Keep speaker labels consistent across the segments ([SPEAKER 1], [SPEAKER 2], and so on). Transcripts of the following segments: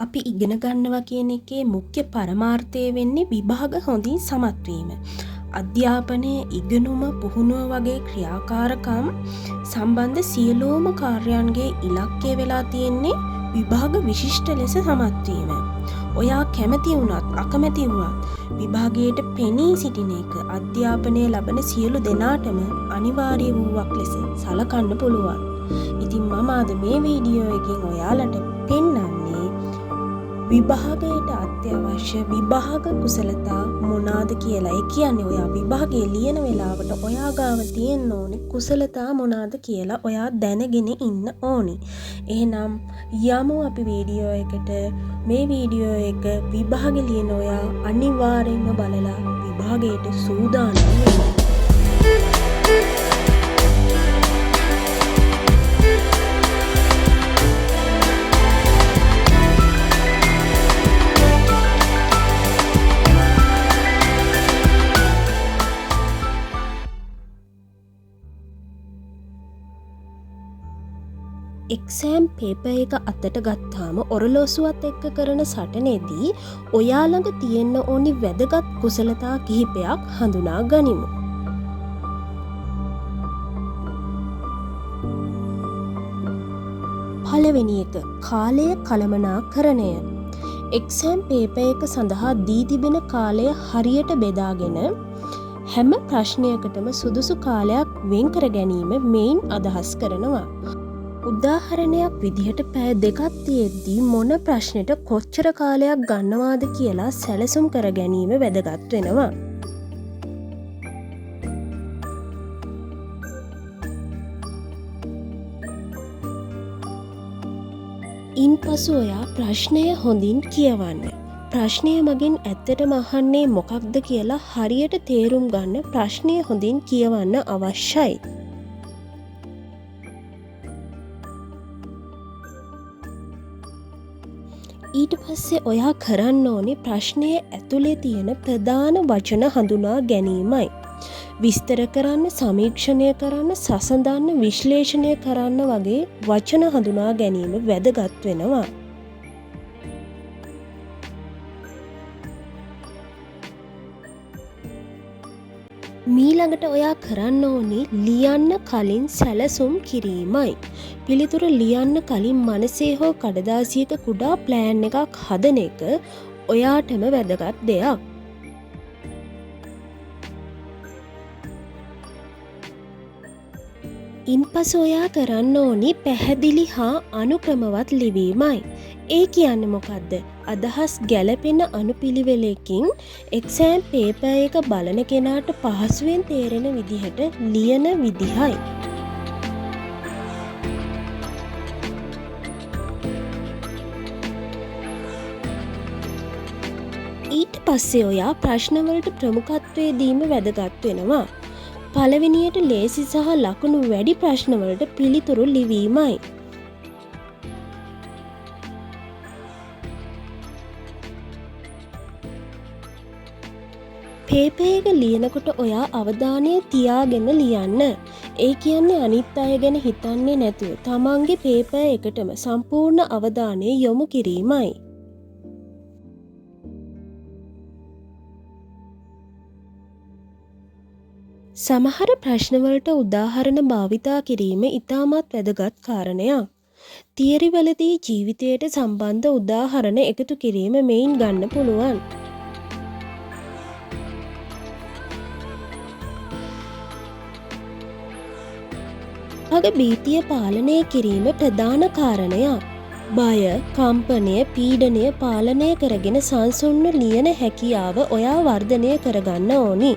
[SPEAKER 1] අපි ඉගෙන ගන්නවා කියන එකේ මුඛ්‍ය පරමාර්ථය වෙන්නේ විභාග හොඳින් සමත් වීම. අධ්‍යාපනය, ඉගෙනුම, පුහුණුව වගේ ක්‍රියාකාරකම් සම්බන්ධ සියලුම කාර්යයන්ගේ ඉලක්කය වෙලා තියෙන්නේ විභාග විශිෂ්ට ලෙස සමත් වීම. ඔයා කැමති වුණත් අකමැති වුණත් විභාගයට පෙනී සිටින එක අධ්‍යාපනය ලබන සියලු දෙනාටම අනිවාර්ය වූවක් ලෙස සලකන්න පුළුවන්. ඉතින් මම අද මේ වීඩියෝ එකෙන් ඔයාලට පෙන්වන්නේ විභාගයට අත්‍යවශ්‍ය විභාග කුසලතා මොනාද කියලා. ඒ කියන්නේ ඔයා විභාගය ලියන වෙලාවට ඔයා ගාව තියෙන්න ඕනේ කුසලතා මොනාද කියලා ඔයා දැනගෙන ඉන්න ඕනි. එහෙනම් යමු අපි වීඩියෝ එකට. මේ වීඩියෝ එක විභාග ලියන ඔයා අනිවාර්යයෙන්ම බලලා විභාගයට සූදානම් වෙන්න. එක්සෑම් පේපර් එක අතට ගත්තාම ඔරලෝසුවත් එක්ක කරන සටනේදී ඔයා ළඟ තියෙන්න ඕනි වැදගත් කුසලතා කිහිපයක් හඳුනා ගනිමු. පළවෙනි එක, කාලය කළමනාකරණය. එක්සෑම් පේපර් එක සඳහා දී තිබෙන කාලය හරියට බෙදාගෙන හැම ප්‍රශ්නයකටම සුදුසු කාලයක් වෙන් කර ගැනීම මෙයින් අදහස් කරනවා. උදාහරණයක් විදිහට පැය දෙකක් තියෙද්දී මොන ප්‍රශ්නෙට කොච්චර කාලයක් ගන්නවාද කියලා සැලසුම් කර ගැනීම වැදගත් වෙනවා. ඉන්පසු ඔයා ප්‍රශ්නය හොඳින් කියවන්න. ප්‍රශ්නය මගින් ඇත්තටම අහන්නේ මොකක්ද කියලා හරියට තේරුම් ගන්න ප්‍රශ්නය හොඳින් කියවන්න අවශ්‍යයි. ඊට පස්සේ ඔයා කරන්න ඕනේ ප්‍රශ්නය ඇතුලේ තියෙන ප්‍රධාන වචන හඳුනා ගැනීමයි. විස්තර කරන්න, සමීක්ෂණය කරන්න, සසඳන්න, විශ්ලේෂණය කරන්න වගේ වචන හඳුනා ගැනීම වැදගත් වෙනවා. මීළඟට ඔයා කරන්න ඕනි ලියන්න කලින් සැලසුම් කිරීමයි. පිළිතුරු ලියන්න කලින් මනසේ හෝ කඩදාසියක කුඩා ප්ලෑන් එකක් හදන එක ඔයාටම වැදගත් දෙයක්. ඉන්පසු ඔයා කරන්න ඕනි පැහැදිලි හා අනුක්‍රමවත් ලිවීමයි. ඒ කියන්නේ මොකද්ද? අදහස් ගැලපෙන අනුපිළිවෙලකින් එක්සෑම් පේපර් එක බලන කෙනාට පහසුවෙන් තේරෙන විදිහට ලියන විදිහයි. ඊට පස්සේ ඔයා ප්‍රශ්නවලට ප්‍රමුඛත්වය දීම වැදගත් වෙනවා. පළවෙනියට ලේසි සහ ලකුණු වැඩි ප්‍රශ්නවලට පිළිතුරු ලිවීමයි. පේපර් එක ලියනකොට ඔයා අවධානය තියාගෙන ලියන්න. ඒ කියන්නේ අනිත් අය ගැන හිතන්නේ නැතුව තමන්ගේ පේපර් එකටම සම්පූර්ණ අවධානය යොමු කිරීමයි. සමහර ප්‍රශ්නවලට උදාහරණ භාවිතා කිරීම ඉතාමත් වැදගත් කාරණයක්. තියරිවලදී ජීවිතයට සම්බන්ධ උදාහරණ එකතු කිරීම මෙයින් ගන්න පුළුවන්. අග භීතිය පාලනය කිරීම ප්‍රධාන කාරණයක්. බය, කම්පනය, පීඩනය පාලනය කරගෙන සංසුන්ව ලියන හැකියාව ඔයා වර්ධනය කරගන්න ඕනි.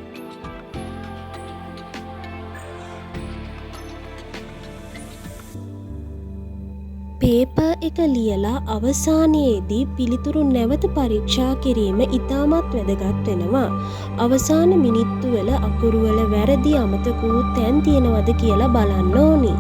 [SPEAKER 1] පේපර් එක ලියලා අවසානයේදී පිළිතුරු නැවත පරීක්ෂා කිරීම ඉතාමත් වැදගත් වෙනවා. අවසාන මිනිත්තු වල අකුරු වල වැරදි අමතක වූ තැන් තියෙනවද කියලා බලන්න ඕනි.